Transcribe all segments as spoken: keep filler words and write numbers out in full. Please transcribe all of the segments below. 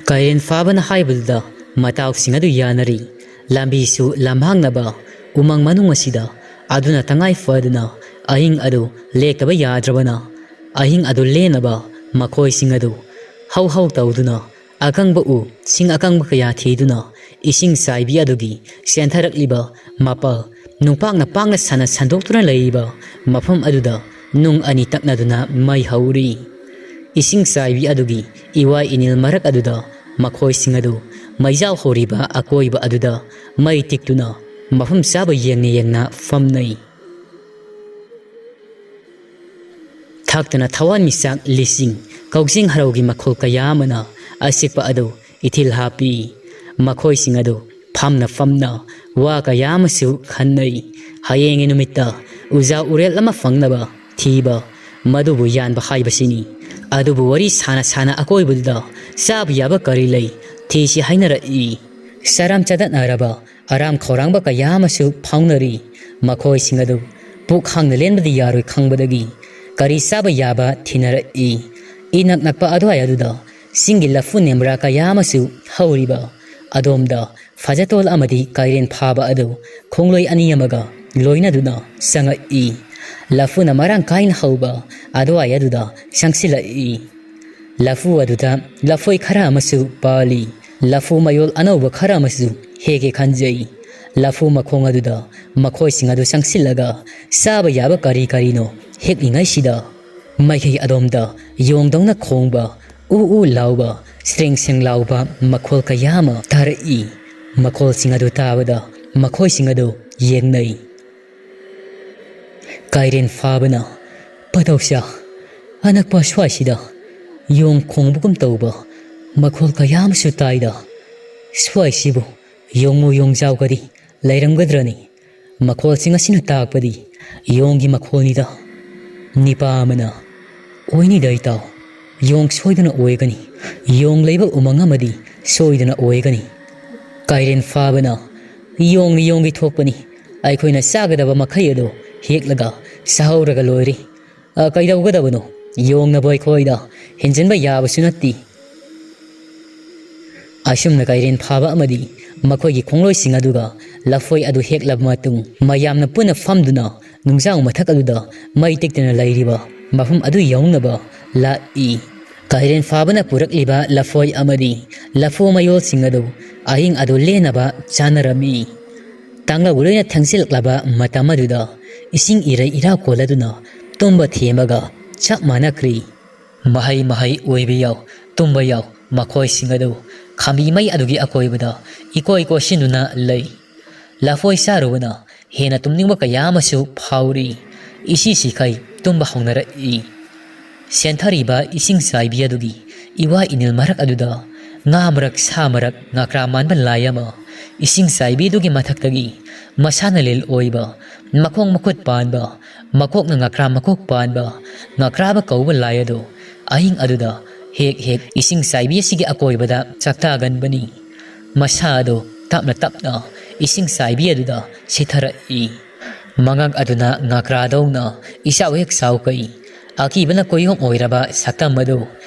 ꯀꯥꯏꯔꯦꯟ ꯐꯥꯕꯅ ꯍꯥꯏꯕꯗꯨꯗ ꯃꯇꯥꯎꯁꯤꯡ ꯑꯗꯨ ꯌꯥꯅꯔꯤ꯫ ꯂꯝꯕꯤꯁꯨ ꯂꯝꯍꯥꯡꯅꯕ ꯎꯃꯪ ꯃꯅꯨꯡ ꯑꯁꯤꯗ, ꯑꯗꯨꯅ ꯇꯉꯥꯏ ꯐꯗꯅ ꯑꯍꯤꯡ ꯑꯗꯨ ꯂꯦꯛꯇꯕ ꯌꯥꯗ꯭ꯔꯕꯅ, ꯑꯍꯤꯡ ꯑꯗꯨ ꯂꯦꯟꯅꯕ ꯃꯈꯣꯏꯁꯤꯡ ꯑꯗꯨ ꯍꯧ ꯍꯧ ꯇꯧꯗꯨꯅ ꯑꯀꯪꯕ ꯎ, ꯁꯤꯡ ꯑꯀꯪꯕ ꯀꯌꯥ ꯊꯤꯗꯨꯅ ꯏꯁꯤꯡ ꯆꯥꯏꯕꯤ ꯑꯗꯨꯒꯤ ꯆꯦꯟꯊꯔꯛꯂꯤꯕ ꯃꯄꯥ ꯅꯨꯡꯄꯥꯛꯅ ꯄꯥꯛꯅ ꯁꯥꯟꯅ ꯁꯟꯗꯣꯛꯇꯨꯅ ꯂꯩꯔꯤꯕ ꯃꯐꯝ ꯑꯗꯨꯗ ꯅꯨꯡ ꯑꯅꯤ ꯇꯛꯅꯗꯨꯅ ꯃꯩ ꯍꯧꯔꯤ꯫ ꯏꯁꯤꯡ ꯆꯥꯏꯕꯤ ꯑꯗꯨꯒꯤ ꯏꯋꯥ ꯏꯅꯤꯜ ꯃꯔꯛ ꯑꯗꯨꯗ ꯃꯈꯣꯏꯁꯤꯡ ꯑꯗꯨ ꯃꯩꯖꯥꯎ ꯍꯧꯔꯤꯕ ꯑꯀꯣꯏꯕ ꯑꯗꯨꯗ ꯃꯩ ꯇꯤꯛꯇꯨꯅ ꯃꯐꯝ ꯆꯥꯕ ꯌꯦꯡꯅ ꯌꯦꯡꯅ ꯐꯝꯅꯩ꯫ ꯊꯥꯛꯇꯅ ꯊꯋꯥꯟꯃꯤꯆꯥꯛ ꯂꯤꯁꯤꯡ, ꯀꯧꯖꯤꯡ ꯍꯔꯥꯎꯒꯤ ꯃꯈꯣꯜ ꯀꯌꯥ ꯑꯃꯅ ꯑꯆꯤꯛꯄ ꯑꯗꯨ ꯏꯊꯤꯜ ꯍꯥꯞꯄꯤ꯫ ꯃꯈꯣꯏꯁꯤꯡ ꯑꯗꯨ ꯐꯝꯅ ꯐꯝꯅ ꯋꯥ ꯀꯌꯥ ꯑꯃꯁꯨ ꯈꯟꯅꯩ꯫ ꯍꯌꯦꯡꯒꯤ ꯅꯨꯃꯤꯠꯇ ꯎꯖꯥ ꯎꯔꯦꯜ ꯑꯃ ꯐꯪꯅꯕ ꯊꯤꯕ, ꯃꯗꯨꯕꯨ ꯌꯥꯟꯕ ꯍꯥꯏꯕꯁꯤꯅꯤ꯫ ꯑꯗꯨꯕꯨ ꯋꯥꯔꯤ ꯁꯥꯅ ꯁꯥꯅ ꯑꯀꯣꯏꯕꯗꯨꯗ ꯆꯥꯕ ꯌꯥꯕ ꯀꯔꯤ ꯂꯩ ꯊꯤꯁꯤ ꯍꯥꯏꯅꯔꯛꯏ꯫ ꯆꯔꯥꯝ ꯆꯗꯠꯅꯔꯕ ꯑꯔꯥꯝ ꯈꯧꯔꯥꯡꯕ ꯀꯌꯥ ꯑꯃꯁꯨ ꯐꯥꯎꯅꯔꯤ꯫ ꯃꯈꯣꯏꯁꯤꯡ ꯑꯗꯨ ꯄꯨꯛ ꯍꯥꯡꯅ ꯂꯦꯟꯕꯗꯤ ꯌꯥꯔꯣꯏ ꯈꯪꯕꯗꯒꯤ ꯀꯔꯤ ꯆꯥꯕ ꯌꯥꯕ ꯊꯤꯅꯔꯛꯏ꯫ ꯏꯅꯛ ꯅꯛꯄ ꯑꯗꯨꯋꯥꯏ ꯑꯗꯨꯗ ꯆꯤꯡꯒꯤ ꯂꯐꯨ ꯅꯦꯝꯕ꯭ꯔꯥ ꯀꯌꯥ ꯑꯃꯁꯨ ꯍꯧꯔꯤꯕ ꯑꯗꯣꯝꯗ ꯐꯖꯇꯣꯜ ꯑꯃꯗꯤ ꯀꯥꯏꯔꯦꯟ ꯐꯥꯕ ꯑꯗꯨ ꯈꯣꯡꯂꯣꯏ ꯑꯅꯤ ꯑꯃꯒ ꯂꯣꯏꯅꯗꯨꯅ ꯆꯪꯉꯛꯏ꯫ ꯂꯐꯨꯅ ꯃꯔꯥꯡ ꯀꯥꯏꯅ ꯍꯧꯕ ꯑꯗꯨꯋꯥꯏ ꯑꯗꯨꯗ ꯆꯪꯁꯤꯜꯂꯛꯏ꯫ ꯂꯐꯨ ꯑꯗꯨꯗ ꯂꯐꯣꯏ ꯈꯔ ꯑꯃꯁꯨ ꯄꯥꯜꯂꯤ꯫ ꯂꯐꯨ ꯃꯌꯣꯜ ꯑꯅꯧꯕ ꯈꯔ ꯑꯃꯁꯨ ꯍꯦꯛꯀꯦ ꯈꯟꯖꯩ꯫ ꯂꯐꯨ ꯃꯈꯣꯡ ꯑꯗꯨꯗ ꯃꯈꯣꯏꯁꯤꯡ ꯑꯗꯨ ꯆꯪꯁꯤꯜꯂꯒ ꯆꯥꯕ ꯌꯥꯕ ꯀꯔꯤ ꯀꯔꯤꯅꯣ ꯍꯦꯛꯂꯤꯉꯩꯁꯤꯗ ꯃꯥꯏꯀꯩ ꯑꯗꯣꯝꯗ ꯌꯣꯡꯗꯧꯅ ꯈꯣꯡꯕ, ꯎ ꯎ ꯂꯥꯎꯕ, ꯁ꯭ꯔꯦꯡ ꯁ꯭ꯔꯦꯡ ꯂꯥꯎꯕ ꯃꯈꯣꯜ ꯀꯌꯥ ꯑꯃ ꯇꯥꯔꯛꯏ꯫ ꯃꯈꯣꯜꯁꯤꯡ ꯑꯗꯨ ꯇꯥꯕꯗ ꯃꯈꯣꯏꯁꯤꯡ ꯑꯗꯨ ꯌꯦꯡꯅꯩ꯫ ꯀꯥꯏꯔꯦꯟ ꯐꯥꯕꯅ ꯄꯇꯧꯁꯥ ꯑꯅꯛꯄ ꯁ꯭ꯋꯥꯏꯁꯤꯗ ꯌꯣꯡ ꯈꯣꯡꯕꯒꯨꯝ ꯇꯧꯕ ꯃꯈꯣꯜ ꯀꯌꯥ ꯑꯃꯁꯨ ꯇꯥꯏꯗ꯫ ꯁ꯭ꯋꯥꯏꯁꯤꯕꯨ ꯌꯣꯡꯃꯨ ꯌꯣꯡꯖꯥꯎꯒꯗꯤ ꯂꯩꯔꯝꯒꯗ꯭ꯔꯅꯤ? ꯃꯈꯣꯜꯁꯤꯡ ꯑꯁꯤꯅ ꯇꯥꯛꯄꯗꯤ ꯌꯣꯡꯒꯤ ꯃꯈꯣꯜꯅꯤꯗ꯫ ꯅꯤꯄꯥ ꯑꯃꯅ, "ꯑꯣꯏꯅꯤꯗ ꯏꯇꯥꯎ, ꯌꯣꯡ ꯁꯣꯏꯗꯅ ꯑꯣꯏꯒꯅꯤ꯫ ꯌꯣꯡ ꯂꯩꯕ ꯎꯃꯪ ꯑꯃꯗꯤ ꯁꯣꯏꯗꯅ ꯑꯣꯏꯒꯅꯤ꯫ ꯀꯥꯏꯔꯦꯟ ꯐꯥꯕꯅ ꯌꯣꯡꯅ ꯌꯣꯡꯒꯤ ꯊꯣꯛꯄꯅꯤ꯫ ꯑꯩꯈꯣꯏꯅ ꯆꯥꯒꯗꯕ ꯃꯈꯩ ꯑꯗꯨ ꯍꯦꯛꯂꯒ ꯆꯥꯍꯧꯔꯒ ꯂꯣꯏꯔꯦ꯫ ꯑ, ꯀꯩꯗꯧꯒꯗꯕꯅꯣ? ꯌꯣꯡꯅꯕꯨ ꯑꯩꯈꯣꯏꯗ ꯍꯦꯟꯖꯟꯕ ꯌꯥꯕꯁꯨ ꯅꯠꯇꯦ"꯫ ꯑꯁꯨꯝꯅ ꯀꯩꯔꯦꯟ ꯐꯥꯕ ꯑꯃꯗꯤ ꯃꯈꯣꯏꯒꯤ ꯈꯣꯡꯂꯣꯏꯁꯤꯡ ꯑꯗꯨꯒ ꯂꯐꯣꯏ ꯑꯗꯨ ꯍꯦꯛꯂꯕ ꯃꯇꯨꯡ, ꯃꯌꯥꯝꯅ ꯄꯨꯟꯅ ꯐꯝꯗꯨꯅ ꯅꯨꯡꯖꯥꯎ ꯃꯊꯛ ꯑꯗꯨꯗ ꯃꯩ ꯇꯦꯛꯇꯅ ꯂꯩꯔꯤꯕ ꯃꯐꯝ ꯑꯗꯨ ꯌꯧꯅꯕ ꯂꯥꯛꯏ꯫ ꯀꯩꯔꯦꯟ ꯐꯥꯕꯅ ꯄꯨꯔꯛꯂꯤꯕ ꯂꯐꯣꯏ ꯑꯃꯗꯤ ꯂꯐꯨ ꯃꯌꯣꯜꯁꯤꯡ ꯑꯗꯨ ꯑꯍꯤꯡ ꯑꯗꯨ ꯂꯦꯟꯅꯕ ꯆꯥꯅꯔꯝꯃꯤ꯫ ꯇꯥꯡꯂꯧ ꯂꯣꯏꯅ ꯊꯦꯡꯖꯤꯜꯂꯛꯂꯕ ꯃꯇꯝ ꯑꯗꯨꯗ ꯏꯁꯤꯡ ꯏꯔꯩ ꯏꯔꯥ ꯀꯣꯜꯂꯗꯨꯅ ꯇꯨꯝꯕ ꯊꯦꯝꯕꯒ ꯆꯞ ꯃꯥꯟꯅꯈ꯭ꯔꯤ꯫ ꯃꯍꯩ ꯃꯍꯩ ꯑꯣꯏꯕ ꯌꯥꯎ, ꯇꯨꯝꯕ ꯌꯥꯎ, ꯃꯈꯣꯏꯁꯤꯡ ꯑꯗꯨ ꯈꯥꯝꯕꯤ ꯃꯩ ꯑꯗꯨꯒꯤ ꯑꯀꯣꯏꯕꯗ ꯏꯀꯣꯏ ꯀꯣꯏꯁꯤꯟꯗꯨꯅ ꯂꯩ꯫ ꯂꯐꯣꯏ ꯆꯥꯔꯨꯕꯅ ꯍꯦꯟꯅ ꯇꯨꯝꯅꯤꯡꯕ ꯀꯌꯥ ꯑꯃꯁꯨ ꯐꯥꯎꯔꯤ꯫ ꯏꯁꯤ ꯁꯤꯈꯩ ꯇꯨꯝꯕ ꯍꯧꯅꯔꯛꯏ꯫ ꯁꯦꯟꯊꯔꯤꯕ ꯏꯁꯤꯡ ꯆꯥꯏꯕꯤ ꯑꯗꯨꯒꯤ ꯏꯋꯥ ꯏꯅꯤꯜ ꯃꯔꯛ ꯑꯗꯨꯗ ꯉꯥ ꯃꯔꯛ, ꯁꯥ ꯃꯔꯛ, ꯉꯥꯀ꯭ꯔꯥ ꯃꯥꯟꯕ ꯂꯥꯏ ꯑꯃ ꯏꯁꯤꯡ ꯆꯥꯏꯕꯤ ꯑꯗꯨꯒꯤ ꯃꯊꯛꯇꯒꯤ ꯃꯁꯥꯅ ꯂꯤꯜ ꯑꯣꯏꯕ, ꯃꯈꯣꯡ ꯃꯈꯨꯠ ꯄꯥꯟꯕ, ꯃꯀꯣꯛꯅ ꯉꯥꯀ꯭ꯔꯥ ꯃꯀꯣꯛ ꯄꯥꯟꯕ, ꯉꯥꯀ꯭ꯔꯥꯕ ꯀꯧꯕ ꯂꯥꯏ ꯑꯗꯨ ꯑꯍꯤꯡ ꯑꯗꯨꯗ ꯍꯦꯛ ꯍꯦꯛ ꯏꯁꯤꯡ ꯆꯥꯏꯕꯤ ꯑꯁꯤꯒꯤ ꯑꯀꯣꯏꯕꯗ ꯆꯥꯛꯇꯥꯒꯟꯕꯅꯤ꯫ ꯃꯁꯥ ꯑꯗꯨ ꯇꯞꯅ ꯇꯞꯅ ꯏꯁꯤꯡ ꯆꯥꯏꯕꯤ ꯑꯗꯨꯗ ꯁꯤꯊꯔꯛꯏ꯫ ꯃꯉꯛ ꯑꯗꯨꯅ ꯉꯥꯀ꯭ꯔꯥꯗꯧꯅ ꯏꯆꯥꯎ ꯍꯦꯛ ꯆꯥꯎꯈꯩ꯫ ꯑꯀꯤꯕꯅ ꯀꯣꯏꯌꯣꯝ ꯑꯣꯏꯔꯕ ꯁꯛꯇꯝ ꯑꯗꯨ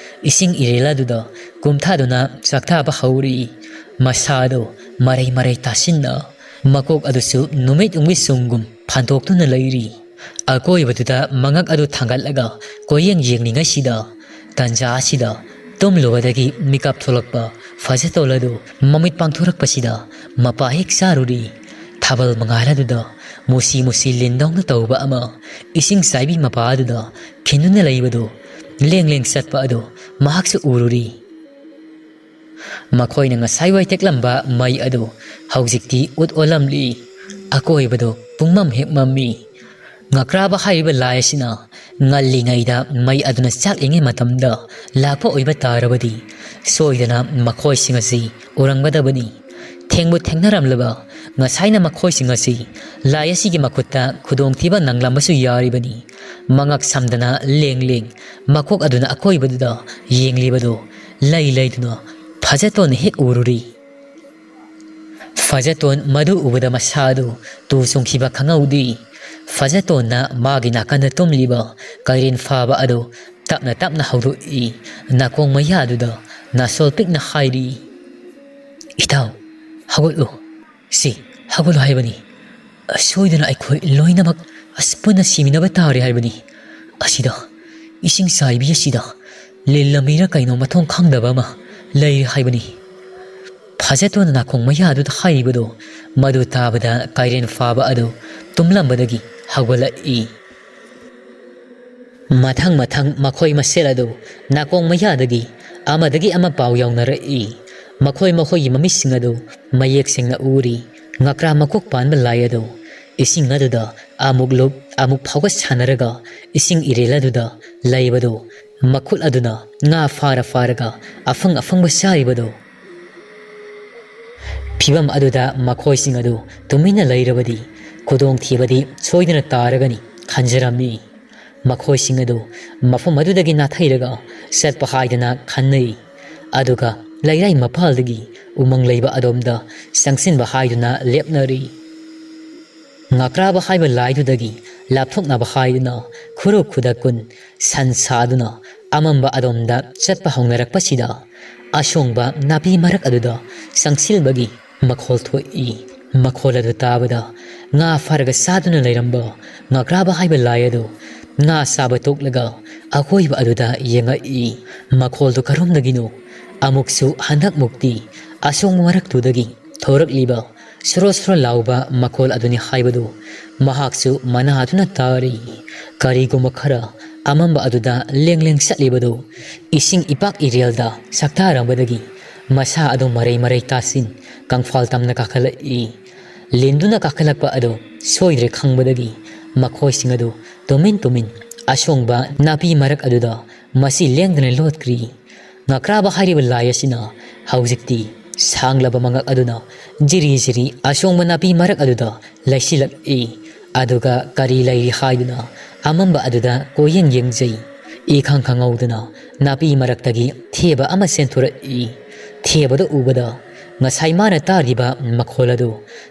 ꯏꯁꯤꯡ ꯏꯔꯦꯜ ꯑꯗꯨꯗ ꯀꯨꯝꯊꯗꯨꯅ ꯆꯥꯛꯇꯥꯕ ꯍꯧꯔꯤ꯫ ꯃꯁꯥ ꯑꯗꯨ ꯃꯔꯩ ꯃꯔꯩ ꯇꯥꯁꯤꯟꯅ, ꯃꯀꯣꯛ ꯑꯗꯨꯁꯨ ꯅꯨꯃꯤꯠ ꯌꯨꯡꯕꯤ ꯆꯨꯝꯒꯨꯝ ꯐꯟꯗꯣꯛꯇꯨꯅ ꯂꯩꯔꯤ꯫ ꯑꯀꯣꯏꯕꯗꯨꯗ ꯃꯉꯛ ꯑꯗꯨ ꯊꯥꯡꯒꯠꯂꯒ ꯀꯣꯏꯌꯦꯡ ꯌꯦꯡꯂꯤꯉꯩꯁꯤꯗ, ꯇꯟꯖꯥ ꯑꯁꯤꯗ ꯇꯨꯝꯂꯨꯕꯗꯒꯤ ꯃꯤꯀꯞ ꯊꯣꯛꯂꯛꯄ ꯐꯖꯇꯣꯜ ꯑꯗꯨ ꯃꯃꯤꯠ ꯄꯥꯡꯊꯣꯔꯛꯄꯁꯤꯗ ꯃꯄꯥ ꯍꯦꯛ ꯆꯥꯔꯨꯔꯤ꯫ ꯊꯥꯕꯜ ꯃꯉꯥꯜ ꯑꯗꯨꯗ ꯃꯨꯁꯤ ꯃꯨꯁꯤ ꯂꯤꯟꯗꯧꯅ ꯇꯧꯕ ꯑꯃ ꯏꯁꯤꯡ ꯆꯥꯏꯕꯤ ꯃꯄꯥ ꯑꯗꯨꯗ ꯈꯤꯟꯗꯨꯅ ꯂꯩꯕꯗꯨ, ꯂꯦꯡ ꯂꯦꯡ ꯆꯠꯄ ꯑꯗꯨ ꯃꯍꯥꯛꯁꯨ ꯎꯔꯨꯔꯤ꯫ ꯃꯈꯣꯏꯅ ꯉꯁꯥꯏ ꯋꯥꯏ ꯇꯦꯛꯂꯝꯕ ꯃꯩ ꯑꯗꯨ ꯍꯧꯖꯤꯛꯇꯤ ꯎꯠ ꯑꯣꯜꯂꯝꯂꯤ꯫ ꯑꯀꯣꯏꯕꯗꯨ ꯄꯨꯡꯃꯝ ꯍꯦꯛ ꯃꯝꯃꯤ꯫ ꯉꯀ꯭ꯔꯥꯕ ꯍꯥꯏꯔꯤꯕ ꯂꯥꯏ ꯑꯁꯤꯅ ꯉꯜꯂꯤꯉꯩꯗ ꯃꯩ ꯑꯗꯨꯅ ꯆꯥꯛꯂꯤꯉꯩ ꯃꯇꯝꯗ ꯂꯥꯛꯄ ꯑꯣꯏꯕ ꯇꯥꯔꯕꯗꯤ, ꯁꯣꯏꯗꯅ ꯃꯈꯣꯏꯁꯤꯡ ꯑꯁꯤ ꯎꯔꯝꯒꯗꯕꯅꯤ꯫ ꯊꯦꯡꯕꯨ ꯊꯦꯡꯅꯔꯝꯂꯕ, ꯉꯁꯥꯏꯅ ꯃꯈꯣꯏꯁꯤꯡ ꯑꯁꯤ ꯂꯥꯏ ꯑꯁꯤꯒꯤ ꯃꯈꯨꯠꯇ ꯈꯨꯗꯣꯡꯊꯤꯕ ꯅꯪꯂꯝꯕꯁꯨ ꯌꯥꯔꯤꯕꯅꯤ꯫ ꯃꯉꯛ ꯁꯝꯗꯅ ꯂꯦꯡ ꯂꯦꯡ ꯃꯀꯣꯛ ꯑꯗꯨꯅ ꯑꯀꯣꯏꯕꯗꯨꯗ ꯌꯦꯡꯂꯤꯕꯗꯨ ꯂꯩ ꯂꯩꯗꯨꯅ ꯐꯖꯇꯣꯟꯅ ꯍꯦꯛ ꯎꯔꯨꯔꯤ꯫ ꯐꯖꯇꯣꯟ ꯃꯗꯨ ꯎꯕꯗ ꯃꯁꯥ ꯑꯗꯨ ꯇꯨ ꯆꯣꯡꯈꯤꯕ ꯈꯪꯍꯧꯗꯦ꯫ ꯐꯖꯇꯣꯟꯅ ꯃꯥꯒꯤ ꯅꯥꯀꯟꯗ ꯇꯨꯝꯂꯤꯕ ꯀꯩꯔꯦꯟ ꯐꯥꯕ ꯑꯗꯨ ꯇꯞꯅ ꯇꯞꯅ ꯍꯧꯗꯣꯛꯏ꯫ ꯅꯥꯀꯣꯡ ꯃꯌꯥꯗꯨꯗ ꯅꯥꯁꯣꯜ ꯄꯤꯛꯅ ꯍꯥꯏꯔꯤ꯫ "ꯏꯇꯥꯎ, ꯍꯧꯒꯠꯂꯨ꯫ ꯁꯤ, ꯍꯧꯒꯠꯂꯨ ꯍꯥꯏꯕꯅꯤ꯫ ꯁꯣꯏꯗꯅ ꯑꯩꯈꯣꯏ ꯂꯣꯏꯅꯃꯛ ꯑꯁ ꯄꯨꯟꯅ ꯁꯤꯃꯤꯟꯅꯕ ꯇꯥꯔꯦ ꯍꯥꯏꯕꯅꯤ꯫ ꯑꯁꯤꯗ, ꯏꯁꯤꯡ ꯆꯥꯏꯕꯤ ꯑꯁꯤꯗ ꯂꯤꯟ ꯂꯝꯃꯤꯔ ꯀꯩꯅꯣ ꯃꯊꯣꯡ ꯈꯪꯗꯕ ꯑꯃ ꯂꯩꯔꯦ ꯍꯥꯏꯕꯅꯤ"꯫ ꯐꯖꯠꯇꯨꯅ ꯅꯥꯀꯣꯡ ꯃꯌꯥꯗꯨꯗ ꯍꯥꯏꯔꯤꯕꯗꯨ, ꯃꯗꯨ ꯇꯥꯕꯗ ꯀꯥꯏꯔꯦꯟ ꯐꯥꯕ ꯑꯗꯨ ꯇꯨꯝꯂꯝꯕꯗꯒꯤ ꯍꯧꯒꯠꯂꯛꯏ꯫ ꯃꯊꯪ ꯃꯊꯪ ꯃꯈꯣꯏ ꯃꯁꯦꯜ ꯑꯗꯨ ꯅꯥꯀꯣꯡ ꯃꯌꯥꯗꯒꯤ ꯑꯃꯗꯒꯤ ꯑꯃ ꯄꯥꯎ ꯌꯥꯎꯅꯔꯛꯏ꯫ ꯃꯈꯣꯏ ꯃꯈꯣꯏꯒꯤ ꯃꯃꯤꯠꯁꯤꯡ ꯑꯗꯨ ꯃꯌꯦꯛ ꯁꯦꯡꯅ ꯎꯔꯤ꯫ ꯉꯀ꯭ꯔꯥ ꯃꯀꯣꯛ ꯄꯥꯟꯕ ꯂꯥꯏ ꯑꯗꯨ ꯏꯁꯤꯡ ꯑꯗꯨꯗ ꯑꯃꯨꯛ ꯂꯨꯞ, ꯑꯃꯨꯛ ꯐꯥꯎꯒꯠ ꯁꯥꯟꯅꯔꯒ ꯏꯁꯤꯡ ꯏꯔꯦꯜ ꯑꯗꯨꯗ ꯂꯩꯕꯗꯨ ꯃꯈꯨꯠ ꯑꯗꯨꯅ ꯉꯥ ꯐꯥꯔ ꯐꯥꯔꯒ ꯑꯐꯪ ꯑꯐꯪꯕ ꯆꯥꯔꯤꯕꯗꯨ꯫ ꯐꯤꯚꯝ ꯑꯗꯨꯗ ꯃꯈꯣꯏꯁꯤꯡ ꯑꯗꯨ ꯇꯨꯃꯤꯟꯅ ꯂꯩꯔꯕꯗꯤ ꯈꯨꯗꯣꯡꯊꯤꯕꯗꯤ ꯁꯣꯏꯗꯅ ꯇꯥꯔꯒꯅꯤ ꯈꯟꯖꯔꯝꯃꯤ꯫ ꯃꯈꯣꯏꯁꯤꯡ ꯑꯗꯨ ꯃꯐꯝ ꯑꯗꯨꯗꯒꯤ ꯅꯥꯊꯩꯔꯒ ꯆꯠꯄ ꯍꯥꯏꯗꯅ ꯈꯟꯅꯩ꯫ ꯑꯗꯨꯒ ꯂꯩꯔꯥꯏ ꯃꯄꯥꯜꯗꯒꯤ ꯎꯃꯪ ꯂꯩꯕ ꯑꯗꯣꯝꯗ ꯆꯪꯁꯤꯟꯕ ꯍꯥꯏꯗꯨꯅ ꯂꯦꯞꯅꯔꯤ꯫ ꯉꯀ꯭ꯔꯥꯕ ꯍꯥꯏꯕ ꯂꯥꯏꯗꯨꯗꯒꯤ ꯂꯥꯞꯊꯣꯛꯅꯕ ꯍꯥꯏꯗꯨꯅ ꯈꯨꯔꯨ ꯈꯨꯗꯛ ꯀꯨꯟ ꯁꯟ ꯁꯥꯗꯨꯅ ꯑꯃꯝꯕ ꯑꯗꯣꯝꯗ ꯆꯠꯄ ꯍꯧꯅꯔꯛꯄꯁꯤꯗ, ꯑꯁꯣꯡꯕ ꯅꯥꯄꯤ ꯃꯔꯛ ꯑꯗꯨꯗ ꯆꯪꯁꯤꯜꯕꯒꯤ ꯃꯈꯣꯜ ꯊꯣꯛꯏ꯫ ꯃꯈꯣꯜ ꯑꯗꯨ ꯇꯥꯕꯗ, ꯉꯥ ꯐꯥꯔꯒ ꯆꯥꯗꯨꯅ ꯂꯩꯔꯝꯕ ꯉꯀ꯭ꯔꯥꯕ ꯍꯥꯏꯕ ꯂꯥꯏ ꯑꯗꯨ ꯉꯥ ꯆꯥꯕ ꯇꯣꯛꯂꯒ ꯑꯀꯣꯏꯕ ꯑꯗꯨꯗ ꯌꯦꯡꯉꯛꯏ꯫ ꯃꯈꯣꯜꯗꯨ ꯀꯔꯣꯝꯗꯒꯤꯅꯣ? ꯑꯃꯨꯛꯁꯨ ꯍꯟꯗꯛꯃꯨꯛꯇꯤ ꯑꯁꯣꯡꯕ ꯃꯔꯛꯇꯨꯗꯒꯤ ꯊꯣꯔꯛꯂꯤꯕ ꯁꯣꯔꯣ ꯁꯣꯔꯣ ꯂꯥꯎꯕ ꯃꯈꯣꯜ ꯑꯗꯨꯅꯤ ꯍꯥꯏꯕꯗꯨ ꯃꯍꯥꯛꯁꯨ ꯃꯅꯥꯗꯨꯅ ꯇꯥꯔꯤ꯫ ꯀꯔꯤꯒꯨꯝꯕ ꯈꯔ ꯑꯃꯝꯕ ꯑꯗꯨꯗ ꯂꯦꯡ ꯂꯦꯡ ꯆꯠꯂꯤꯕꯗꯨ ꯏꯁꯤꯡ ꯏꯄꯥꯛ ꯏꯔꯦꯜꯗ ꯁꯛꯇꯥꯔꯝꯕꯗꯒꯤ ꯃꯁꯥ ꯑꯗꯨ ꯃꯔꯩ ꯃꯔꯩ ꯇꯥꯁꯤꯟ ꯀꯪꯐꯥꯜ ꯇꯝꯅ ꯀꯥꯈꯠꯂꯛꯏ꯫ ꯂꯤꯟꯗꯨꯅ ꯀꯥꯈꯠꯂꯛꯄ ꯑꯗꯨ ꯁꯣꯏꯗ꯭ꯔꯦ ꯈꯪꯕꯗꯒꯤ ꯃꯈꯣꯏꯁꯤꯡ ꯑꯗꯨ ꯇꯨꯃꯤꯟ ꯇꯨꯃꯤꯟ ꯑꯁꯣꯡꯕ ꯅꯥꯄꯤ ꯃꯔꯛ ꯑꯗꯨꯗ ꯃꯁꯤ ꯂꯦꯡꯗꯅ ꯂꯣꯠꯈ꯭ꯔꯤ꯫ ꯉꯀ꯭ꯔꯥꯕ ꯍꯥꯏꯔꯤꯕ ꯂꯥꯏ ꯑꯁꯤꯅ ꯍꯧꯖꯤꯛꯇꯤ ꯁꯥꯡꯂꯕ ꯃꯉꯛ ꯑꯗꯨꯅ ꯖꯤꯔꯤ ꯖꯤꯔꯤ ꯑꯁꯣꯡꯕ ꯅꯥꯄꯤ ꯃꯔꯛ ꯑꯗꯨꯗ ꯂꯩꯁꯤꯜꯂꯛꯏ꯫ ꯑꯗꯨꯒ ꯀꯔꯤ ꯂꯩꯔꯤ ꯍꯥꯏꯗꯨꯅ ꯑꯃꯝꯕ ꯑꯗꯨꯗ ꯀꯣꯏꯌꯦꯡ ꯌꯦꯡꯖꯩ꯫ ꯏꯈꯪ ꯈꯪꯍꯧꯗꯅ ꯅꯥꯄꯤ ꯃꯔꯛꯇꯒꯤ ꯊꯦꯕ ꯑꯃ ꯆꯦꯟꯊꯣꯔꯛꯏ꯫ ꯊꯦꯕꯗꯨ ꯎꯕꯗ ꯉꯁꯥꯏ ꯃꯥꯅ ꯇꯥꯔꯤꯕ ꯃꯈꯣꯜ ꯑꯗꯨ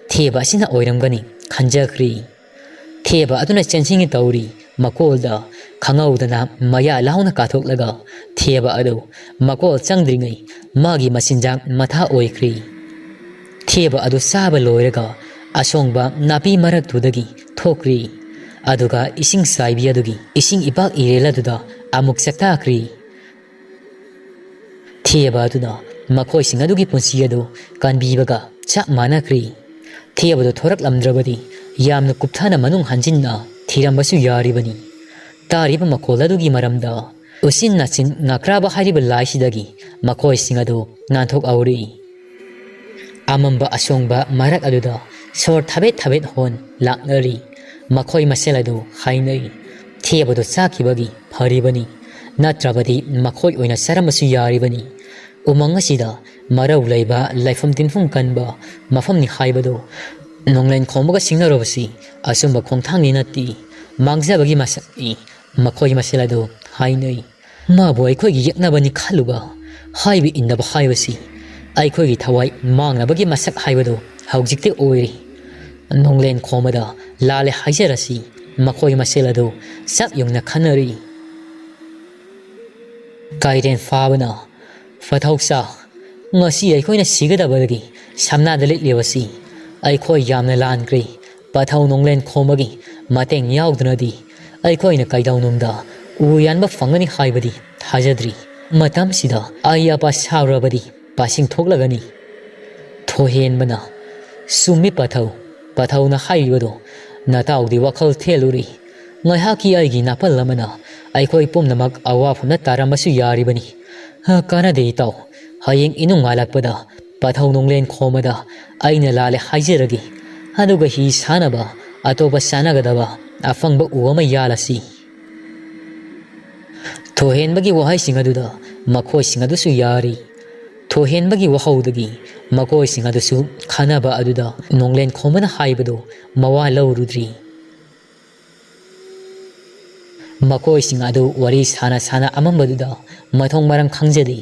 ꯊꯦꯕ ꯑꯁꯤꯅ ꯑꯣꯏꯔꯝꯒꯅꯤ ꯈꯟꯖꯈ꯭ꯔꯤ꯫ ꯊꯦꯕ ꯑꯗꯨꯅ ꯆꯦꯟꯁꯤꯟꯒꯦ ꯇꯧꯔꯤ꯫ ꯃꯀꯣꯜꯗ ꯈꯪꯍꯧꯗꯅ ꯃꯌꯥ ꯂꯥꯎꯅ ꯀꯥꯊꯣꯛꯂꯒ ꯊꯦꯕ ꯑꯗꯨ ꯃꯀꯣꯜ ꯆꯪꯗ꯭ꯔꯤꯉꯩ ꯃꯥꯒꯤ ꯃꯆꯤꯟꯖꯥꯛ ꯃꯊꯥ ꯑꯣꯏꯈ꯭ꯔꯤ꯫ ꯊꯦꯕ ꯑꯗꯨ ꯆꯥꯕ ꯂꯣꯏꯔꯒ ꯑꯁꯣꯡꯕ ꯅꯥꯄꯤ ꯃꯔꯛꯇꯨꯗꯒꯤ ꯊꯣꯛꯈ꯭ꯔꯤ꯫ ꯑꯗꯨꯒ ꯏꯁꯤꯡ ꯆꯥꯏꯕꯤ ꯑꯗꯨꯒꯤ ꯏꯁꯤꯡ ꯏꯄꯥꯛ ꯏꯔꯦꯜ ꯑꯗꯨꯗ ꯑꯃꯨꯛ ꯆꯥꯛꯇꯥꯈ꯭ꯔꯤ꯫ ꯊꯦꯕ ꯑꯗꯨꯅ ꯃꯈꯣꯏꯁꯤꯡ ꯑꯗꯨꯒꯤ ꯄꯨꯟꯁꯤ ꯑꯗꯨ ꯀꯟꯕꯤꯕꯒ ꯆꯞ ꯃꯥꯟꯅꯈ꯭ꯔꯤ꯫ ꯊꯦꯕꯗꯨ ꯊꯣꯔꯛꯂꯝꯗ꯭ꯔꯕꯗꯤ ꯌꯥꯝꯅ ꯀꯨꯞꯊꯅ ꯃꯅꯨꯡ ꯍꯟꯖꯤꯟꯅ ꯊꯤꯔꯝꯕꯁꯨ ꯌꯥꯔꯤꯕꯅꯤ꯫ ꯇꯥꯔꯤꯕ ꯃꯈꯣꯜ ꯑꯗꯨꯒꯤ ꯃꯔꯝꯗ ꯎꯆꯤꯟ ꯅꯥꯆꯤꯟ ꯉꯥꯀ꯭ꯔꯥꯕ ꯍꯥꯏꯔꯤꯕ ꯂꯥꯏꯁꯤꯗꯒꯤ ꯃꯈꯣꯏꯁꯤꯡ ꯑꯗꯨ ꯅꯥꯟꯊꯣꯛꯍꯧꯔꯤ꯫ ꯑꯃꯝꯕ ꯑꯁꯣꯡꯕ ꯃꯔꯛ ꯑꯗꯨꯗ ꯁꯣꯔ ꯊꯕꯦꯠ ꯊꯕꯦꯠ ꯍꯣꯟ ꯂꯥꯛꯅꯔꯤ꯫ ꯃꯈꯣꯏ ꯃꯁꯦꯜ ꯑꯗꯨ ꯍꯥꯏꯅꯩ, "ꯊꯦꯕꯗꯨ ꯆꯥꯈꯤꯕꯒꯤ ꯐꯔꯤꯕꯅꯤ, ꯅꯠꯇ꯭ꯔꯕꯗꯤ ꯃꯈꯣꯏ ꯑꯣꯏꯅ ꯆꯥꯔꯝꯕꯁꯨ ꯌꯥꯔꯤꯕꯅꯤ꯫ ꯎꯃꯪ ꯑꯁꯤꯗ ꯃꯔꯧ ꯂꯩꯕ ꯂꯩꯐꯝ ꯇꯤꯟꯐꯝ ꯀꯟꯕ ꯃꯐꯝꯅꯤ ꯍꯥꯏꯕꯗꯨ ꯅꯣꯡꯂꯦꯟ ꯈꯣꯝꯕꯒ ꯁꯤꯡꯅꯔꯨꯕꯁꯤ ꯑꯆꯨꯝꯕ ꯈꯣꯡꯊꯥꯡꯗꯤ ꯅꯠꯇꯦ, ꯃꯥꯡꯖꯕꯒꯤ ꯃꯁꯛꯅꯤ", ꯃꯈꯣꯏ ꯃꯁꯦꯜ ꯑꯗꯨ ꯍꯥꯏꯅꯩ꯫ "ꯃꯥꯕꯨ ꯑꯩꯈꯣꯏꯒꯤ ꯌꯦꯛꯅꯕꯅꯤ ꯈꯜꯂꯨꯕ, ꯍꯥꯏꯕ ꯏꯟꯅꯕ ꯍꯥꯏꯕꯁꯤ ꯑꯩꯈꯣꯏꯒꯤ ꯊꯋꯥꯏ ꯃꯥꯡꯅꯕꯒꯤ ꯃꯁꯛ ꯍꯥꯏꯕꯗꯨ ꯍꯧꯖꯤꯛꯇꯤ ꯑꯣꯏꯔꯦ꯫ ꯅꯣꯡꯂꯦꯟ ꯈꯣꯝꯕꯗ ꯂꯥꯜꯂꯦ ꯍꯥꯏꯖꯔꯁꯤ", ꯃꯈꯣꯏ ꯃꯁꯦꯜ ꯑꯗꯨ ꯆꯞ ꯌꯨꯡꯅ ꯈꯟꯅꯔꯤ꯫ ꯀꯥꯏꯔꯦꯟ ꯐꯥꯕꯅ, "ꯄꯊꯧꯆꯥ, ꯉꯁꯤ ꯑꯩꯈꯣꯏꯅ ꯁꯤꯒꯗꯕꯗꯒꯤ ꯁꯝꯅꯥꯗ ꯂꯤꯠꯂꯤꯕꯁꯤ ꯑꯩꯈꯣꯏ ꯌꯥꯝꯅ ꯂꯥꯟꯈ꯭ꯔꯦ꯫ ꯄꯊꯧ ꯅꯣꯡꯂꯦꯟ ꯈꯣꯝꯕꯒꯤ ꯃꯇꯦꯡ ꯌꯥꯎꯗꯅꯗꯤ ꯑꯩꯈꯣꯏꯅ ꯀꯩꯗꯧꯅꯨꯡꯗ ꯎ ꯌꯥꯟꯕ ꯐꯪꯒꯅꯤ ꯍꯥꯏꯕꯗꯤ ꯊꯥꯖꯗ꯭ꯔꯤ꯫ ꯃꯇꯝꯁꯤꯗ ꯑꯩ ꯑꯄꯥ ꯁꯥꯎꯔꯕꯗꯤ ꯄꯥꯁꯤꯡ ꯊꯣꯛꯂꯒꯅꯤ꯫" ꯊꯣꯏꯍꯦꯟꯕꯅ, "ꯆꯨꯝꯃꯤ ꯄꯊꯧ, ꯄꯊꯧꯅ ꯍꯥꯏꯔꯤꯕꯗꯣ ꯅꯇꯥꯎꯗꯤ ꯋꯥꯈꯜ ꯊꯦꯜꯂꯨꯔꯤ꯫ ꯉꯥꯏꯍꯥꯛꯀꯤ ꯑꯩꯒꯤ ꯅꯥꯄꯜ ꯑꯃꯅ ꯑꯩꯈꯣꯏ ꯄꯨꯝꯅꯃꯛ ꯑꯋꯥꯐꯝꯗ ꯇꯥꯔꯝꯕꯁꯨ ꯌꯥꯔꯤꯕꯅꯤ꯫ ꯍ, ꯀꯥꯟꯅꯗꯦ ꯏꯇꯥꯎ, ꯍꯌꯦꯡ ꯏꯅꯨꯡ ꯉꯥꯜꯂꯛꯄꯗ ꯄꯊꯧ ꯅꯣꯡꯂꯦꯟ ꯈꯣꯝꯕꯗ ꯑꯩꯅ ꯂꯥꯜꯂꯦ ꯍꯥꯏꯖꯔꯒꯦ, ꯑꯗꯨꯒ ꯍꯤ ꯁꯥꯅꯕ ꯑꯇꯣꯞꯄ ꯆꯥꯅꯒꯗꯕ ꯑꯐꯪꯕ ꯎ ꯑꯃ ꯌꯥꯜꯂꯁꯤ꯫" ꯊꯣꯏꯍꯦꯟꯕꯒꯤ ꯋꯥꯍꯩꯁꯤꯡ ꯑꯗꯨꯗ ꯃꯈꯣꯏꯁꯤꯡ ꯑꯗꯨꯁꯨ ꯌꯥꯔꯤ꯫ ꯊꯣꯏꯍꯦꯟꯕꯒꯤ ꯋꯥꯍꯧꯗꯒꯤ ꯃꯈꯣꯏꯁꯤꯡ ꯑꯗꯨꯁꯨ ꯈꯟꯅꯕ ꯑꯗꯨꯗ ꯅꯣꯡꯂꯦꯟ ꯈꯣꯝꯕꯅ ꯍꯥꯏꯕꯗꯨ ꯃꯋꯥ ꯂꯧꯔꯨꯗ꯭ꯔꯤ꯫ ꯃꯈꯣꯏꯁꯤꯡ ꯑꯗꯨ ꯋꯥꯔꯤ ꯁꯥꯅ ꯁꯥꯅ ꯑꯃꯝꯕꯗꯨꯗ ꯃꯊꯣꯡ ꯃꯔꯝ ꯈꯪꯖꯗꯦ,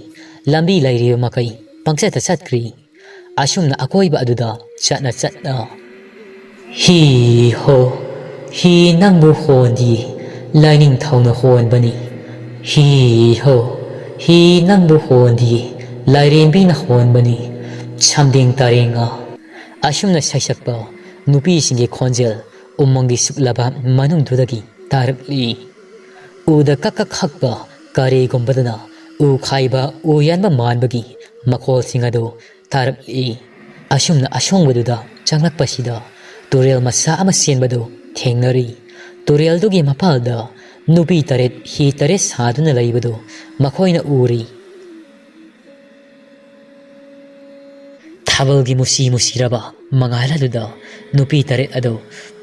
ꯂꯝꯕꯤ ꯂꯩꯔꯤꯕ ꯃꯈꯩ ꯄꯪꯆꯠꯇ ꯆꯠꯈ꯭ꯔꯤ꯫ ꯑꯁꯨꯝꯅ ꯑꯀꯣꯏꯕ ꯑꯗꯨꯗ ꯆꯠꯅ ꯆꯠꯅ, "ꯍꯤ ꯍꯣ, ꯍꯤ ꯅꯪꯕꯨ ꯍꯣꯟꯗꯤ, ꯂꯥꯏꯅꯤꯡꯊꯧꯅ ꯍꯣꯟꯕꯅꯤ꯫ ꯍꯤ ꯍꯣ, ꯍꯤ ꯅꯪꯕꯨ ꯍꯣꯟꯗꯤ, ꯂꯥꯏꯔꯦꯝꯕꯤꯅ ꯍꯣꯟꯕꯅꯤ꯫ ꯁꯝꯗꯦꯡ ꯇꯥꯔꯦꯡꯉꯥ, ꯑꯁꯨꯝꯅ ꯁꯩꯁꯛꯄ ꯅꯨꯄꯤꯁꯤꯡꯒꯤ ꯈꯣꯟꯖꯦꯜ ꯎꯃꯪꯒꯤ ꯁꯨꯛꯂꯕ ꯃꯅꯨꯡꯗꯨꯗꯒꯤ ꯇꯥꯔꯛꯂꯤ꯫ ꯎꯗ ꯀꯛ ꯀꯛ ꯍꯛꯄ ꯀꯔꯤꯒꯨꯝꯕꯗꯨꯅ ꯎ ꯈꯥꯏꯕ, ꯎ ꯌꯥꯟꯕ ꯃꯥꯟꯕꯒꯤ ꯃꯈꯣꯜꯁꯤꯡ ꯑꯗꯨ ꯇꯥꯔꯛꯂꯤ꯫ ꯑꯁꯨꯝꯅ ꯑꯁꯣꯡꯕꯗꯨꯗ ꯆꯪꯂꯛꯄꯁꯤꯗ ꯇꯨꯔꯦꯜ ꯃꯆꯥ ꯑꯃ ꯆꯦꯟꯕꯗꯨ ꯊꯦꯡꯅꯔꯤ꯫ ꯇꯨꯔꯦꯜꯗꯨꯒꯤ ꯃꯄꯥꯜꯗ ꯅꯨꯄꯤ ꯇꯔꯦꯠ ꯍꯤ ꯇꯔꯦꯠ ꯁꯥꯗꯨꯅ ꯂꯩꯕꯗꯨ ꯃꯈꯣꯏꯅ ꯎꯔꯤ꯫ ꯊꯥꯕꯜꯒꯤ ꯃꯨꯁꯤ ꯃꯨꯁꯤꯔꯕ ꯃꯉꯥꯜ ꯑꯗꯨꯗ ꯅꯨꯄꯤ ꯇꯔꯦꯠ ꯑꯗꯨ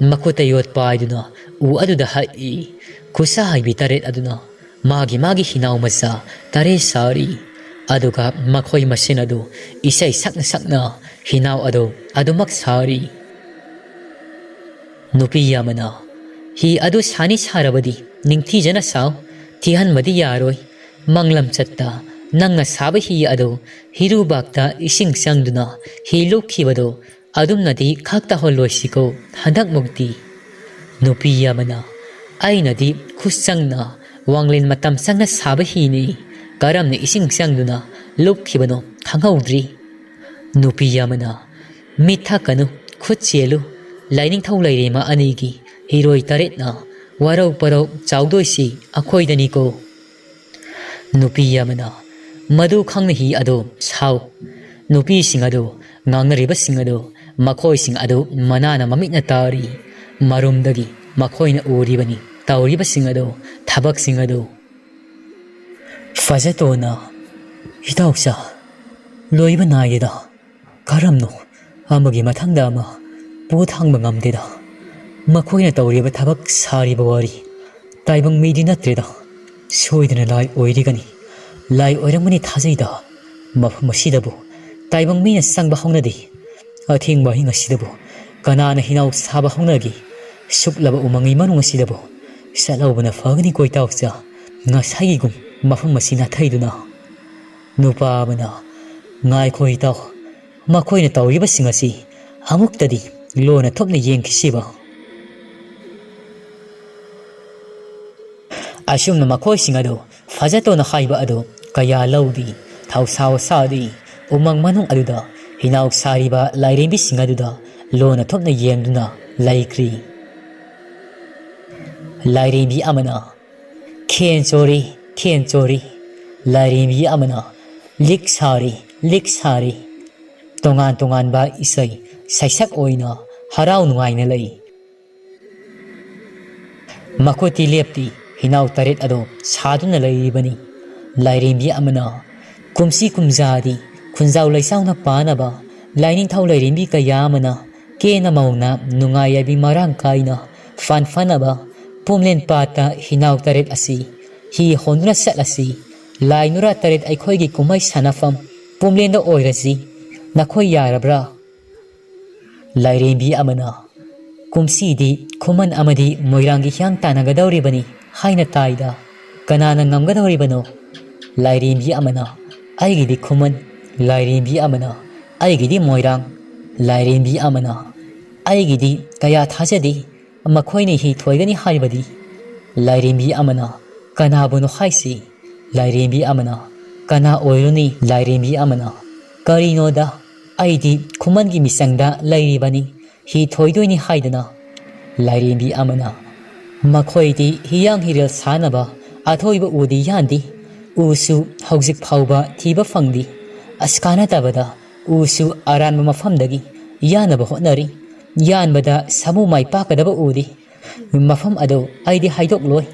ꯃꯈꯨꯠꯇ ꯌꯣꯠ ꯄꯥꯏꯗꯨꯅ ꯎ ꯑꯗꯨꯗ ꯍꯛꯏ꯫ ꯈꯨꯠꯁꯥ ꯍꯩꯕꯤ ꯇꯔꯦꯠ ꯑꯗꯨꯅ ꯃꯥꯒꯤ ꯃꯥꯒꯤ ꯍꯤꯅꯥꯎ ꯃꯆꯥ ꯇꯔꯦꯠ ꯁꯥꯔꯤ꯫ ꯑꯗꯨꯒ ꯃꯈꯣꯏ ꯃꯁꯦꯟ ꯑꯗꯨ ꯏꯁꯩ ꯁꯛꯅ ꯁꯛꯅ ꯍꯤꯅꯥꯎ ꯑꯗꯨ ꯑꯗꯨꯃꯛ ꯁꯥꯔꯤ꯫ ꯅꯨꯄꯤ ꯑꯃꯅ, "ꯍꯤ ꯑꯗꯨ ꯁꯥꯅꯤ ꯁꯥꯔꯕꯗꯤ ꯅꯤꯡꯊꯤꯖꯅ ꯁꯥꯎ, ꯊꯤꯍꯟꯕꯗꯤ ꯌꯥꯔꯣꯏ꯫ ꯃꯪꯂꯝꯆꯠꯇ ꯅꯪꯅ ꯁꯥꯕ ꯍꯤ ꯑꯗꯨ ꯍꯤꯔꯨꯕꯥꯛꯇ ꯏꯁꯤꯡ ꯆꯪꯗꯨꯅ ꯍꯤ ꯂꯨꯞꯈꯤꯕꯗꯨ ꯑꯗꯨꯝꯅꯗꯤ ꯈꯛ ꯇꯧꯍꯜꯂꯣꯏꯁꯤꯀꯣ ꯍꯟꯗꯛꯃꯨꯛꯇꯤ꯫" ꯅꯨꯄꯤ ꯑꯃꯅ, "ꯑꯩꯅꯗꯤ ꯈꯨꯠ ꯆꯪꯅ ꯋꯥꯡꯂꯦꯟ ꯃꯇꯝ ꯆꯪꯅ ꯁꯥꯕ ꯍꯤꯅꯤ, ꯀꯔꯝꯅ ꯏꯁꯤꯡ ꯆꯪꯗꯨꯅ ꯂꯨꯞꯈꯤꯕꯅꯣ ꯈꯪꯍꯧꯗ꯭ꯔꯤ꯫" ꯅꯨꯄꯤ ꯑꯃꯅ, "ꯃꯤꯠ ꯊꯛꯀꯅꯨ, ꯈꯨꯠ ꯆꯦꯜꯂꯨ, ꯂꯥꯏꯅꯤꯡꯊꯧ ꯂꯩꯔꯦꯝꯃ ꯑꯅꯤꯒꯤ ꯍꯤꯔꯣꯏ ꯇꯔꯦꯠꯅ ꯋꯥꯔꯧ ꯄꯔꯧ ꯆꯥꯎꯗꯣꯏꯁꯤ ꯑꯩꯈꯣꯏꯗꯅꯤꯀꯣ꯫" ꯅꯨꯄꯤ ꯑꯃꯅ, "ꯃꯗꯨ ꯈꯪꯅ ꯍꯤ ꯑꯗꯨ ꯁꯥꯎ꯫" ꯅꯨꯄꯤꯁꯤꯡ ꯑꯗꯨ, ꯉꯥꯡꯅꯔꯤꯕꯁꯤꯡ ꯑꯗꯨ, ꯃꯈꯣꯏꯁꯤꯡ ꯑꯗꯨ ꯃꯅꯥꯅ ꯃꯃꯤꯠꯅ ꯇꯥꯔꯤ꯫ ꯃꯔꯨꯝꯗꯒꯤ ꯃꯈꯣꯏꯅ ꯎꯔꯤꯕꯅꯤ ꯇꯧꯔꯤꯕꯁꯤꯡ ꯑꯗꯨ, ꯊꯕꯛꯁꯤꯡ ꯑꯗꯨ꯫ ꯐꯖꯇꯣꯟꯅ, "ꯏꯇꯥꯎꯆꯥ, ꯂꯣꯏꯕ ꯅꯥꯏꯗꯦꯗ꯫ ꯀꯔꯝꯅꯣ ꯑꯃꯒꯤ ꯃꯊꯪꯗ ꯑꯃ ꯄꯣ ꯊꯥꯡꯕ ꯉꯝꯗꯦꯗ꯫ ꯃꯈꯣꯏꯅ ꯇꯧꯔꯤꯕ ꯊꯕꯛ, ꯁꯥꯔꯤꯕ ꯋꯥꯔꯤ, ꯇꯥꯏꯕꯪ ꯃꯤꯗꯤ ꯅꯠꯇ꯭ꯔꯦꯗ꯫ ꯁꯣꯏꯗꯅ ꯂꯥꯏ ꯑꯣꯏꯔꯤꯒꯅꯤ꯫ ꯂꯥꯏ ꯑꯣꯏꯔꯝꯒꯅꯤ ꯊꯥꯖꯩꯗ꯫ ꯃꯐꯝ ꯑꯁꯤꯗꯕꯨ ꯇꯥꯏꯕꯪ ꯃꯤꯅ ꯆꯪꯕ ꯍꯧꯅꯗꯦ꯫ ꯑꯊꯦꯡꯕ ꯑꯍꯤꯡ ꯑꯁꯤꯗꯕꯨ ꯀꯅꯥꯅ ꯍꯤꯅꯥꯎ ꯁꯥꯕ ꯍꯧꯅꯒꯦ? ꯁꯨꯛꯂꯕ ꯎꯃꯪꯒꯤ ꯃꯅꯨꯡ ꯑꯁꯤꯗꯕꯨ ꯆꯠꯍꯧꯕꯅ ꯐꯒꯅꯤ ꯀꯣ ꯏꯇꯥꯎꯆꯥ꯫ ꯉꯁꯥꯏꯒꯤꯒꯨꯝ ꯃꯐꯝ ꯑꯁꯤ ꯅꯥꯊꯩꯗꯨꯅ꯫" ꯅꯨꯄꯥ ꯑꯃꯅ, "ꯉꯥꯏꯈꯣ ꯏꯇꯥꯎ, ꯃꯈꯣꯏꯅ ꯇꯧꯔꯤꯕꯁꯤꯡ ꯑꯁꯤ ꯑꯃꯨꯛꯇꯗꯤ ꯂꯣꯟꯅ ꯊꯣꯛꯅ ꯌꯦꯡꯈꯤꯁꯤꯕ꯫" ꯑꯁꯨꯝꯅ ꯃꯈꯣꯏꯁꯤꯡ ꯑꯗꯨ ꯐꯖꯇꯣꯟꯅ ꯍꯥꯏꯕ ꯑꯗꯨ ꯀꯌꯥ ꯂꯧꯗꯦ꯫ ꯊꯧꯁꯥ ꯋꯥꯁꯥꯗꯤ ꯎꯃꯪ ꯃꯅꯨꯡ ꯑꯗꯨꯗ ꯍꯤꯅꯥꯎ ꯁꯥꯔꯤꯕ ꯂꯥꯏꯔꯦꯝꯕꯤꯁꯤꯡ ꯑꯗꯨꯗ ꯂꯣꯟꯅ ꯊꯨꯞꯅ ꯌꯦꯡꯗꯨꯅ ꯂꯩꯈ꯭ꯔꯤ꯫ ꯂꯥꯏꯔꯦꯝꯕꯤ ꯑꯃꯅ, "ꯈꯦꯟ ꯆꯣꯔꯤ, ꯈꯦꯟ ꯆꯣꯔꯤ"꯫ ꯂꯥꯏꯔꯦꯝꯕꯤ ꯑꯃꯅ, "ꯂꯤꯛ ꯁꯥꯔꯤ, ꯂꯤꯛ ꯁꯥꯔꯤ"꯫ ꯇꯣꯉꯥꯟ ꯇꯣꯉꯥꯟꯕ ꯏꯁꯩ ꯁꯩꯁꯛ ꯑꯣꯏꯅ ꯍꯔꯥꯎ ꯅꯨꯡꯉꯥꯏꯅ ꯂꯩ꯫ ꯃꯈꯨꯠꯇꯤ ꯂꯦꯞꯇꯤ ꯍꯤꯅꯥꯎ ꯇꯔꯦꯠ ꯑꯗꯣ ꯁꯥꯗꯨꯅ ꯂꯩꯔꯤꯕꯅꯤ꯫ ꯂꯥꯏꯔꯦꯝꯕꯤ ꯑꯃꯅ, "ꯀꯨꯝꯁꯤ ꯀꯨꯝꯖꯥꯗꯤ ꯈꯨꯟꯖꯥꯎ ꯂꯩꯁꯥꯎꯅ ꯄꯥꯅꯕ ꯂꯥꯏꯅꯤꯡꯊꯧ ꯂꯥꯏꯔꯦꯝꯕꯤ ꯀꯌꯥ ꯑꯃꯅ ꯀꯦꯅ ꯃꯧꯅ ꯅꯨꯡꯉꯥꯏ ꯌꯥꯏꯕꯤ ꯃꯔꯥꯡ ꯀꯥꯏꯅ ꯐꯥꯟ ꯐꯥꯅꯕ ꯄꯨꯝꯂꯦꯟ ꯄꯥꯠꯇ ꯍꯤꯅꯥꯎ ꯇꯔꯦꯠ ꯑꯁꯤ ꯍꯤ ꯍꯣꯟꯗꯨꯅ ꯆꯠꯂꯁꯤ꯫ ꯂꯥꯏ ꯅꯨꯔꯥ ꯇꯔꯦꯠ ꯑꯩꯈꯣꯏꯒꯤ ꯀꯨꯝꯍꯩ ꯁꯥꯟꯅꯐꯝ ꯄꯨꯝꯂꯦꯟꯗ ꯑꯣꯏꯔꯁꯤ꯫ ꯅꯈꯣꯏ ꯌꯥꯔꯕ꯭ꯔꯥ?" ꯂꯥꯏꯔꯦꯝꯕꯤ ꯑꯃꯅ, "ꯀꯨꯝꯁꯤꯗꯤ ꯈꯨꯃꯟ ꯑꯃꯗꯤ ꯃꯣꯏꯔꯥꯡꯒꯤ ꯍꯤꯌꯥꯡ ꯇꯥꯟꯅꯒꯗꯧꯔꯤꯕꯅꯤ ꯍꯥꯏꯅ ꯇꯥꯏꯗ, ꯀꯅꯥꯅ ꯉꯝꯒꯗꯧꯔꯤꯕꯅꯣ?" ꯂꯥꯏꯔꯦꯝꯕꯤ ꯑꯃꯅ, "ꯑꯩꯒꯤꯗꯤ ꯈꯨꯃꯟ"꯫ ꯂꯥꯏꯔꯦꯝꯕꯤ ꯑꯃꯅ, "ꯑꯩꯒꯤꯗꯤ ꯃꯣꯏꯔꯥꯡ"꯫ ꯂꯥꯏꯔꯦꯝꯕꯤ ꯑꯃꯅ, "ꯑꯩꯒꯤꯗꯤ ꯀꯌꯥ ꯊꯥꯖꯗꯦ, ꯃꯈꯣꯏꯅ ꯍꯤ ꯊꯣꯏꯒꯅꯤ ꯍꯥꯏꯕꯗꯤ"꯫ ꯂꯥꯏꯔꯦꯝꯕꯤ ꯑꯃꯅ, "ꯀꯅꯥꯕꯨꯅꯣ ꯍꯥꯏꯁꯤ?" ꯂꯥꯏꯔꯦꯝꯕꯤ ꯑꯃꯅ, "ꯀꯅꯥ ꯑꯣꯏꯔꯨꯅꯤ?" ꯂꯥꯏꯔꯦꯝꯕꯤ ꯑꯃꯅ, "ꯀꯔꯤꯅꯣꯗ, ꯑꯩꯗꯤ ꯈꯨꯃꯟꯒꯤ ꯃꯤꯆꯪꯗ ꯂꯩꯔꯤꯕꯅꯤ, ꯍꯤ ꯊꯣꯏꯗꯣꯏꯅꯤ ꯍꯥꯏꯗꯅ"꯫ ꯂꯥꯏꯔꯦꯝꯕꯤ ꯑꯃꯅ, "ꯃꯈꯣꯏꯗꯤ ꯍꯤꯌꯥꯡ ꯍꯤꯔꯦꯜ ꯁꯥꯅꯕ ꯑꯊꯣꯏꯕ ꯎꯗꯤ ꯌꯥꯟꯗꯦ, ꯎꯁꯨ ꯍꯧꯖꯤꯛ ꯐꯥꯎꯕ ꯊꯤꯕ ꯐꯪꯗꯦ꯫ ꯑꯁ, ꯀꯥꯟꯅꯗꯕꯗ ꯎꯁꯨ ꯑꯔꯥꯟꯕ ꯃꯐꯝꯗꯒꯤ ꯌꯥꯟꯅꯕ ꯍꯣꯠꯅꯔꯤ꯫ ꯌꯥꯟꯕꯗ ꯁꯥꯃꯨ ꯃꯥꯏ ꯄꯥꯛꯀꯗꯕ ꯎꯗꯦ꯫ ꯃꯐꯝ ꯑꯗꯨ ꯑꯩꯗꯤ ꯍꯥꯏꯗꯣꯛꯂꯣꯏ"꯫